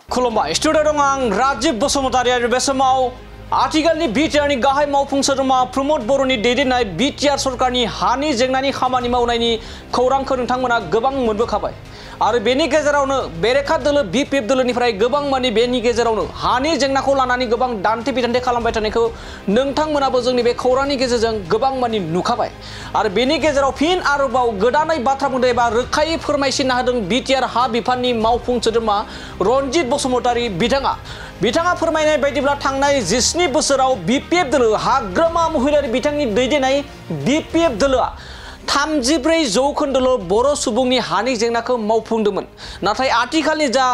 खुलुमबाय स्टुडिय'आव आं राजीव बसुमतारी आरो बे समाव आथिखालनि बिटिआरनि गाहाय मावफुं सोद्रोमा प्रमद बर'नि दैदेननाय बिटिआर सरकारनि हानि जेंनानि खामानि मावनायनि खौरांखौ नोंथांमोना गोबां मोनबोखाबाय आरो बेनि गेजेरावनो बेरेखा दोलो बिपिएफ दोलोनिफ्राय गोबां मानि बेनि गेजेरावनो हानि जेंनाखौ लानानै गोबां दान्थे बिदान्थे खालामबाय थानायखौ नोंथांमोनाबो जोंनि बे खौरांनि गेजेरजों गोबां मानि नुखाबाय आरो बेनि गेजेराव फिन आरोबाव गोदानै बाथ्रा बुंदों एबा रोखायै फोरमायसिनना होदों बिटिआर हा बिफाननि मावफुं सोद्रोमा रनजित बसुमतारी बिथाङा फोरमायनाय बायदिब्ला थांनाय 17 बोसोराव बिपिएफ दोलो हाग्रामा महिलारि बिथांनि दैदेननाय बिपिएफ दोलोआ 34 जौखोन्दोल' बर' सुबुंनि हानि जेंनाखौ मावफुंदोंमोन नाथाय आथिखालनि जा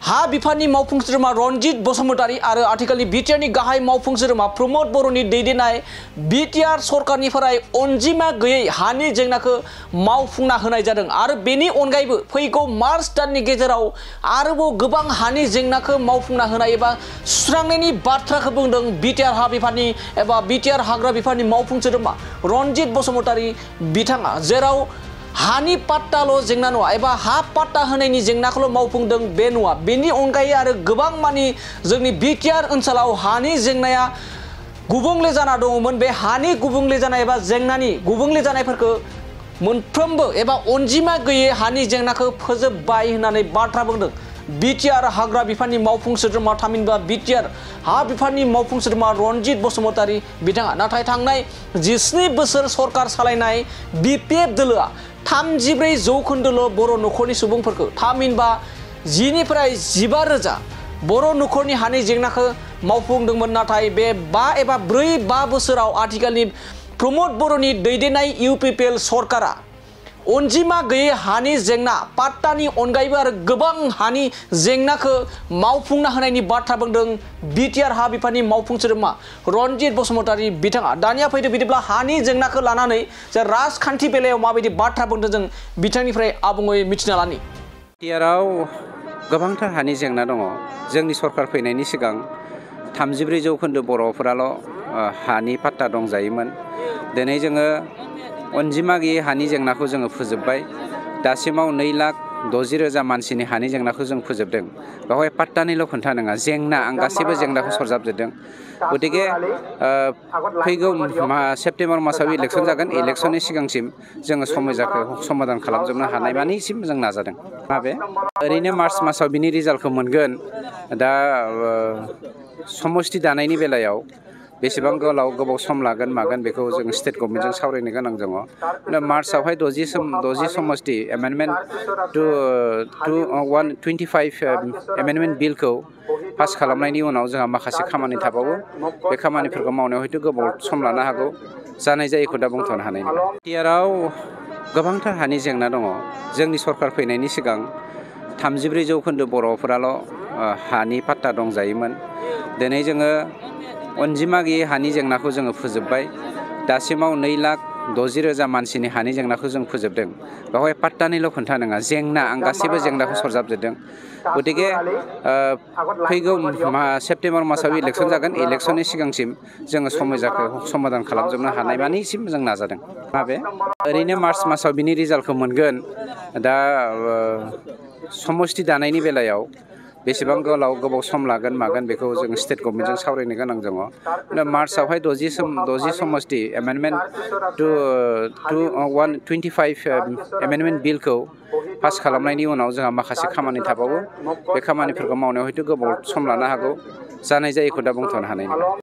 हा बिफाननि मावफुं सोद्रोमा रनजित बसुमतारी आरो आथिखालनि बिटिआरनि गाहाय मावफुं सोद्रोमा प्रमद बर'नि दैदेननाय बिटिआर सरकारनिफ्राय अनजिमा गैयै हानि जेंनाखौ मावफुंना होनाय जादों आरो बेनि अनगायैबो फैगौ मार्च दाननि गेजेराव आरोबाव गोबां हानि जेंनाखौ मावफुंना होनाय एबा सुस्रांनायनि बाथ्राखौ बुंदों बिटिआर हा बिफाननि एबा बिटिआर हाग्रा बिफाननि मावफुं सोद्रोमा रनजित बसुमतारी बिथाङा जेराव हानि पाट्टाल' जेंना नङा एबा हा पाट्टा होनायनि जेंनाखौल' मावफुंदों बे नङा बेनि अनगायै आरो गोबां मानि जोंनि बिटिआर ओनसोलाव हानि जेंनाया गुबुंले जाना दङमोन बे हानि गुबुंले जानाय एबा जेंनानि गुबुंले जानायफोरखौ मोनफ्रोमबो एबा अनजिमा गैयै हानि जेंनाखौ फोजोबबाय होननानै बाथ्रा बुंदों बिटिआर हाग्रा बिफाननि मावफुं सोद्रोमा थामहिनबा बिटिआर हा बिफाननि मावफुं सोद्रोमा रनजित बसुमतारी बिथाङा नाथाय थांनाय 17 बोसोर सरकार सालायनाय बिपिएफ दोलोआ 34 जौखोन्दोल' बर' न'खरनि सुबुंफोरखौ थामहिनबा 10 निफ्राय 15,000 बर' न'खरनि हानि जेंनाखौ मावफुंदोंमोन नाथाय बे 5 बोसोराव आथिखालनि प्रमद बर'नि दैदेननाय इउपिपिएल सरकारा अनजिमा गैयै हानि जेंना पाट्टानि अनगायैबो आरो गोबां हानि जेंनाखौ मावफुंना होनायनि बाथ्रा बुंदों बिटिआर हा बिफाननि मावफुं सोद्रोमा रनजित बसुमतारी बिथाङा दानिया फैदो बिदिब्ला हानि जेंनाखौ लानानै जे राजखान्थि बेलायाव माबायदि बाथ्रा बुंदों जों बिथांनिफ्राय आबुङै मिथिना लानि बिटिआरआव गोबांथार हानि जेंना दङ जोंनि सरकार फैनायनि सिगां 34 जौखोन्दो बर'फोराल' हानि पाट्टा दंजायोमोन दिनै जोङो अनजिमा गैयै हानि जेंनाखौ जोङो फोजोबबाय दासिमाव 2,60,000 मानसिनि हानि जेंनाखौ जों फोजोबदों बेवहाय पाट्टानिल' खोन्था नङा जेंना आं गासैबो जेंनाखौ सरजाबजोबदों गतिके फैगौ सेप्तेम्बर मासाव इलेक्सन जागोन इलेक्सननि सिगांसिम जोङो समयजाखौ समाधान खालामजोबनो हानाय मानिसिम जों नाजादों माबे ओरैनो मार्च मासाव बिनि रिजाल्टखौ मोनगोन दा समष्टि दानायनि बेलायाव बेसेबां गोबाव सम लागोन मागोन बेखौ जों स्टेट गभर्नमेन्टजों सावरायनो गोनां दङ मार्चआवहाय 60 समष्टि एमेन्डमेन्ट टु 125 एमेन्डमेन्ट बिलखौ पास खालामनायनि उनाव जोंहा माखासे खामानि थाबावो बे खामानिफोरखौ मावनायाव हयथ' गोबाव सम लानो हागौ जानाय जायैखौ दा बुंथ'नो हानाय नङा बिटिआरआव गोबांथार हानि जेंना दङ जोंनि सरकार फैनायनि सिगां 34 जौखोन्दो बर'फोराल' हानि पाट्टा दंजायोमोन दिनै जोङो अनजिमा गैयै हानि जेंनाखौ जोङो फोजोबबाय दासिमाव 2,60,000 मानसिनि हानि जेंनाखौ जों फोजोबदों बेवहाय पाट्टानिल' खोन्था नङा जेंना आं गासैबो जेंनाखौ सरजाबजोबदों गतिके फैगौ सेप्तेम्बर मासाव इलेक्सन जागोन इलेक्सननि सिगांसिम जोङो समयजाखौ समाधान खालामजोबनो हानाय मानिसिम जों नाजादों माबे ओरैनो मार्च मासाव बिनि रिजाल्टखौ मोनगोन दा समष्टि दानायनि बेलायाव बेसेबां गोबाव सम लागोन मागोन बेखौ जों स्टेट गभर्नमेन्टजों सावरायनो गोनां दङ मार्चआवहाय 60 समष्टि एमेन्डमेन्ट टु 125 एमेन्डमेन्ट बिलखौ पास खालामनायनि उनाव जोंहा माखासे खामानि थाबावो बे खामानिफोरखौ मावनायाव हयथ' गोबाव सम लानो हागौ जानाय जायैखौ दा बुंथ'नो हानाय नङा